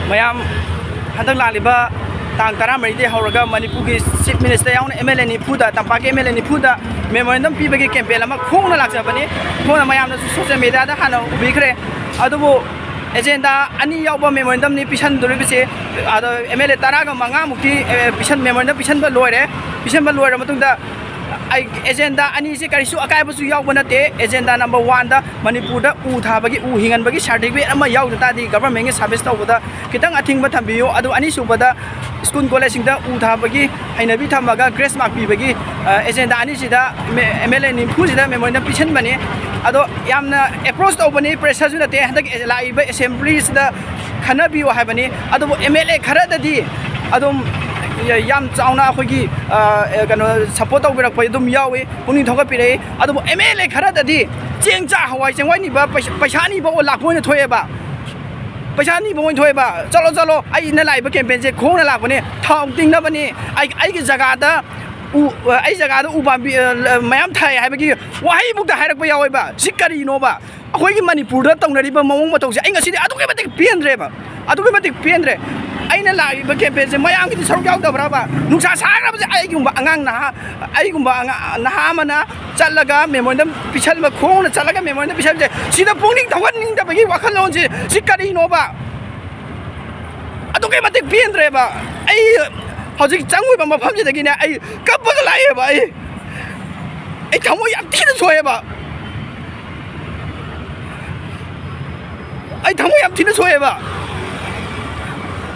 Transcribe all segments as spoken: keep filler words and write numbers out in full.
ꯃꯌꯥꯝ, ꯍꯟꯗꯛ ꯂꯥꯛꯂꯤꯕ ꯇꯥꯡ ꯇꯔꯥꯃꯔꯤꯗꯒꯤ ꯍꯧꯔꯒ ꯃꯅꯤꯄꯨꯔꯒꯤ ꯆꯤꯐ ꯃꯤꯅꯤꯁꯇꯔ ꯌꯥꯎꯅ ꯑꯦꯝ ꯑꯦꯜ ꯑꯦ ꯅꯤꯐꯨꯗ, ꯇꯝꯄꯥꯛꯀꯤ ꯑꯦꯝ ꯑꯦꯜ ꯑꯦ ꯅꯤꯐꯨꯗ ꯃꯦꯃꯣꯔꯦꯟꯗꯝ ꯄꯤꯕꯒꯤ ꯀꯦꯝꯄꯦꯟ ꯑꯃ ꯈꯣꯡꯅ ꯂꯥꯛꯆꯕꯅꯤ꯫ ꯈꯣꯡꯅ ꯃꯌꯥꯝꯅꯁꯨ ꯁꯣꯁꯦꯜ ꯃꯦꯗꯤꯌꯥꯗ ꯍꯥꯟꯅ ꯎꯕꯤꯈ꯭ꯔꯦ꯫ ꯑꯗꯨꯕꯨ ꯑꯦꯖꯦꯟꯗꯥ ꯑꯅꯤ ꯌꯥꯎꯕ ꯃꯦꯃꯣꯔꯦꯟꯗꯝꯅꯤ ꯄꯤꯁꯟꯗꯣꯔꯤꯕꯁꯦ꯫ ꯑꯗꯣ ꯑꯦꯝ ꯑꯦꯜ ꯑꯦ ꯇꯔꯥꯒ ꯃꯉꯥꯃꯨꯛꯇꯤ, ꯑꯦ, ꯄꯤꯁꯟ-, ꯃꯦꯃꯣꯔꯦꯟꯗꯝ ꯄꯤꯁꯟꯕ ꯂꯣꯏꯔꯦ꯫ ꯄꯤꯁꯟꯕ ꯂꯣꯏꯔ ꯃꯇꯨꯡꯗ ꯑꯩ ꯑꯦꯖꯦꯟꯗꯥ ꯑꯅꯤꯁꯦ ꯀꯔꯤꯁꯨ ꯑꯀꯥꯏꯕꯁꯨ ꯌꯥꯎꯕ ꯅꯠꯇꯦ꯫ ꯑꯦꯖꯦꯟꯗꯥ ꯅꯝꯕꯔ ꯋꯥꯟꯗ ꯃꯅꯤꯄꯨꯔꯗ ꯎ ꯊꯥꯕꯒꯤ, ꯎ ꯍꯤꯡꯍꯟꯕꯒꯤ ꯁꯥꯔꯇꯤꯐꯤꯀꯦꯠ ꯑꯃ ꯌꯥꯎꯗ ꯇꯥꯔꯗꯤ ꯒꯚꯔꯟꯃꯦꯟꯒꯤ ꯁꯥꯔꯚꯤꯁ ꯇꯧꯕꯗ ꯈꯤꯇꯪ ꯑꯊꯤꯡꯕ ꯊꯝꯕꯤꯌꯨ꯫ ꯑꯗꯨ ꯑꯅꯤꯁꯨꯕꯗ ꯁ꯭ꯀꯨꯜ ꯀꯣꯂꯦꯖꯁꯤꯡꯗ ꯎ ꯊꯥꯕꯒꯤ ꯍꯩꯅꯕꯤ ꯊꯝꯃꯒ ꯒ꯭ꯔꯦꯁ ꯃꯥꯔꯛ ꯄꯤꯕꯒꯤ, ꯑ, ꯑꯦꯖꯦꯟꯗꯥ ꯑꯅꯤꯁꯤꯗ ꯑꯦꯝ ꯑꯦꯜ ꯑꯦ ꯅꯤꯐꯨꯁꯤꯗ ꯃꯦꯃꯣꯔꯦꯟꯗꯝ ꯄꯤꯁꯟꯕꯅꯤ꯫ ꯑꯗꯣ ꯌꯥꯝꯅ ꯑꯦꯄ꯭ꯔꯣꯁ ꯇꯧꯕꯅꯤ, ꯄ꯭ꯔꯦꯁꯔꯁꯨ ꯅꯠꯇꯦ꯫ ꯍꯟꯗꯛ ꯂꯥꯛꯏꯕ ꯑꯦꯁꯦꯝꯕ꯭ꯂꯤꯁꯤꯗ ꯈꯟꯅꯕꯤꯌꯨ ꯍꯥꯏꯕꯅꯤ꯫ ꯑꯗꯨꯕꯨ ꯑꯦꯝ ꯑꯦꯜ ꯑꯦ ꯈꯔꯗꯗꯤ ꯑꯗꯨꯝ ꯌꯥꯝ ꯆꯥꯎꯅ ꯑꯩꯈꯣꯏꯒꯤ, ꯑ, ꯀꯩꯅꯣ, ꯁꯞꯄꯣꯔꯠ ꯇꯧꯕꯤꯔꯛꯄ ꯑꯗꯨꯝ ꯌꯥꯎꯏ, ꯄꯨꯛꯅꯤꯡ ꯊꯧꯒꯠꯄꯤꯔꯛꯏ꯫ ꯑꯗꯨꯕꯨ ꯑꯦꯝ ꯑꯦꯜ ꯑꯦ ꯈꯔꯗꯗꯤ ꯆꯦꯡ ꯆꯥꯛ ꯍꯋꯥꯏ ꯆꯦꯡꯋꯥꯏ ꯅꯤꯕ, ꯄꯩꯁꯥ, ꯄꯩꯁꯥ ꯅꯤꯕ ꯑꯣꯏꯅ ꯂꯥꯛꯄ ꯑꯣꯏꯅ ꯊꯣꯛꯑꯦꯕ꯫ ꯄꯩꯁꯥ ꯅꯤꯕ ꯑꯣꯏꯅ ꯊꯣꯛꯑꯦꯕ꯫ "ꯆꯠꯂꯣ, ꯆꯠꯂꯣ, ꯑꯩꯅ ꯂꯥꯛꯏꯕ ꯀꯦꯝꯄꯦꯟꯁꯦ ꯈꯣꯡꯅ ꯂꯥꯛꯄꯅꯦ, ꯊꯥꯎ ꯇꯤꯡꯅꯕꯅꯤ, ꯑꯩ, ꯑꯩꯒꯤ ꯖꯒꯥꯗ ꯎ, ꯑꯩ ꯖꯒꯥꯗ ꯎ ꯄꯥꯝꯕꯤ, ꯑ, ꯃꯌꯥꯝ ꯊꯥꯏ" ꯍꯥꯏꯕꯒꯤ ꯋꯥꯍꯩꯕꯨꯛꯇ ꯍꯥꯏꯔꯛꯄ ꯌꯥꯎꯋꯦꯕ꯫ ꯁꯤ ꯀꯔꯤꯅꯣꯕ? ꯑꯩꯈꯣꯏꯒꯤ ꯃꯅꯤꯄꯨꯔꯗ ꯇꯧꯅꯔꯤꯕ ꯃꯑꯣꯡ ꯃꯇꯧꯁꯦ ꯑꯩ ꯉꯁꯤꯗꯤ ꯑꯗꯨꯛꯀꯤ ꯃꯇꯤꯛ ꯄꯦꯟꯗ꯭ꯔꯦꯕ, ꯑꯗꯨꯛꯀꯤ ꯃꯇꯤꯛ ꯄꯦꯟꯗ꯭ꯔꯦ꯫ ꯑꯩꯅ ꯂꯥꯛꯏꯕ ꯀꯦꯝꯄꯦꯟꯁꯦ ꯃꯌꯥꯝꯒꯤꯗꯤ ꯁꯔꯨꯛ ꯌꯥꯎꯗꯕ꯭ꯔꯕ? ꯅꯨꯡꯁꯥ ꯁꯥꯈ꯭ꯔꯕꯁꯦ ꯑꯩꯒꯨꯝꯕ ꯑꯉꯥꯡ ꯅꯍꯥ, ꯑꯩꯒꯨꯝꯕ ꯑꯉꯥꯡ ꯅꯍꯥ ꯑꯃꯅ ꯆꯠꯂꯒ ꯃꯦꯃꯣꯔꯦꯟꯗꯝ ꯄꯤꯁꯟꯕ, ꯈꯣꯡꯅ ꯆꯠꯂꯒ ꯃꯦꯃꯣꯔꯦꯟꯗꯝ ꯄꯤꯁꯟꯕꯁꯦ, ꯁꯤꯗ ꯄꯨꯛꯅꯤꯡ ꯊꯧꯒꯠꯅꯤꯡꯗꯕꯒꯤ ꯋꯥꯈꯜꯂꯣꯟꯁꯦ ꯁꯤ ꯀꯔꯤꯅꯣꯕ? ꯑꯗꯨꯛꯀꯤ ꯃꯇꯤꯛ ꯄꯦꯟꯗ꯭ꯔꯦꯕ꯫ ꯑꯩ ꯍꯧꯖꯤꯛ ꯆꯪꯉꯤꯕ ꯃꯐꯝꯁꯤꯗꯒꯤꯅꯦ ꯑꯩ ꯀꯞꯄꯒ ꯂꯥꯛꯑꯦꯕ꯫ ꯑꯩ, ꯑꯩ ꯊꯃꯣꯏ ꯌꯥꯝ ꯊꯤꯅ ꯁꯣꯛꯑꯦꯕ꯫ ꯑꯩ ꯊꯃꯣꯏ ꯌꯥꯝ ꯊꯤꯅ ꯁꯣꯛꯑꯦꯕ꯫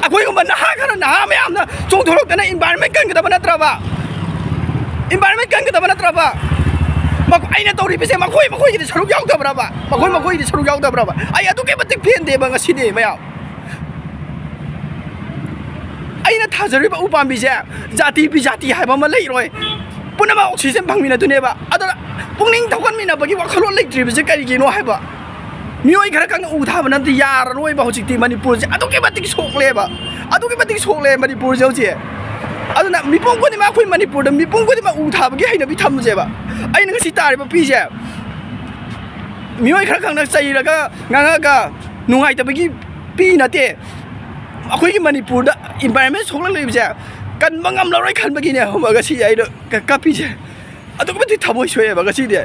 ꯑꯩꯈꯣꯏꯒꯨꯝꯕ ꯅꯍꯥ ꯈꯔ, ꯅꯍꯥ ꯃꯌꯥꯝꯅ ꯆꯣꯡꯊꯣꯔꯛꯇꯅ ꯏꯟꯚꯥꯏꯔꯟꯃꯦꯟ ꯀꯟꯒꯗꯕ ꯅꯠꯇ꯭ꯔꯕ? ꯏꯟꯚꯥꯏꯔꯟꯃꯦꯟ ꯀꯟꯒꯗꯕ ꯅꯠꯇ꯭ꯔꯕ? ꯃꯈꯣ-, ꯑꯩꯅ ꯇꯧꯔꯤꯕꯁꯦ ꯃꯈꯣꯏ ꯃꯈꯣꯏꯒꯤꯗꯤ ꯁꯔꯨꯛ ꯌꯥꯎꯗꯕ꯭ꯔꯕ? ꯃꯈꯣꯏ ꯃꯈꯣꯏꯒꯤꯗꯤ ꯁꯔꯨꯛ ꯌꯥꯎꯗꯕ꯭ꯔꯕ? ꯑꯩ ꯑꯗꯨꯛꯀꯤ ꯃꯇꯤꯛ ꯄꯦꯟꯗꯦꯕ ꯉꯁꯤꯗꯤ ꯃꯌꯥꯝ꯫ ꯑꯩꯅ ꯊꯥꯖꯔꯤꯕ ꯎꯄꯥꯝꯕꯤꯁꯦ ꯖꯥꯇꯤ ꯕꯤꯖꯥꯇꯤ ꯍꯥꯏꯕ ꯑꯃ ꯂꯩꯔꯣꯏ, ꯄꯨꯝꯅꯃꯛ ꯑꯣꯛꯁꯤꯖꯦꯟ ꯐꯪꯃꯤꯟꯅꯗꯣꯏꯅꯦꯕ꯫ ꯑꯗꯨꯅ ꯄꯨꯛꯅꯤꯡ ꯊꯧꯒꯠꯃꯤꯟꯅꯕꯒꯤ ꯋꯥꯈꯜꯂꯣꯟ ꯂꯩꯇ꯭ꯔꯤꯕꯁꯦ ꯀꯔꯤꯒꯤꯅꯣ ꯍꯥꯏꯕ? ꯃꯤꯑꯣꯏ ꯈꯔ ꯈꯛꯅ ꯎ ꯊꯥꯕꯅꯗꯤ ꯌꯥꯔꯔꯣꯏꯕ꯫ ꯍꯧꯖꯤꯛꯇꯤ ꯃꯅꯤꯄꯨꯔꯁꯦ ꯑꯗꯨꯛꯀꯤ ꯃꯇꯤꯛ ꯁꯣꯛꯂꯦꯕ, ꯑꯗꯨꯛꯀꯤ ꯃꯇꯤꯛ ꯁꯣꯛꯂꯦ ꯃꯅꯤꯄꯨꯔꯁꯦ ꯍꯧꯖꯤꯛ꯫ ꯑꯗꯨꯅ ꯃꯤꯄꯨꯝ ꯈꯨꯗꯤꯡꯃꯛ, ꯑꯩꯈꯣꯏ ꯃꯅꯤꯄꯨꯔꯗ ꯃꯤꯄꯨꯝ ꯈꯨꯗꯤꯡꯃꯛ ꯎ ꯊꯥꯕꯒꯤ ꯍꯩꯅꯕꯤ ꯊꯝꯁꯦꯕ꯫ ꯑꯩꯅ ꯉꯁꯤ ꯇꯥꯔꯤꯕ ꯄꯤꯁꯦ ꯃꯤꯑꯣꯏ ꯈꯔ ꯈꯛꯅ ꯆꯩꯔꯒ ꯉꯥꯡꯉꯒ ꯅꯨꯡꯉꯥꯏꯇꯕꯒꯤ ꯄꯤ ꯅꯠꯇꯦ꯫ ꯑꯩꯈꯣꯏꯒꯤ ꯃꯅꯤꯄꯨꯔꯗ environment ꯁꯣꯛꯂꯛꯂꯤꯕꯁꯦ ꯀꯟꯕ ꯉꯝꯂꯔꯣꯏ ꯈꯟꯕꯒꯤꯅꯦ, ꯈꯪꯕ꯭ꯔꯥ? ꯉꯁꯤ ꯑꯩꯅ ꯀ-, ꯀꯞꯄꯤꯁꯦ꯫ ꯑꯗꯨꯛꯀꯤ ꯃꯇꯤꯛ ꯊꯃꯣꯏ ꯁꯣꯛꯑꯦꯕ ꯉꯁꯤꯗꯤ꯫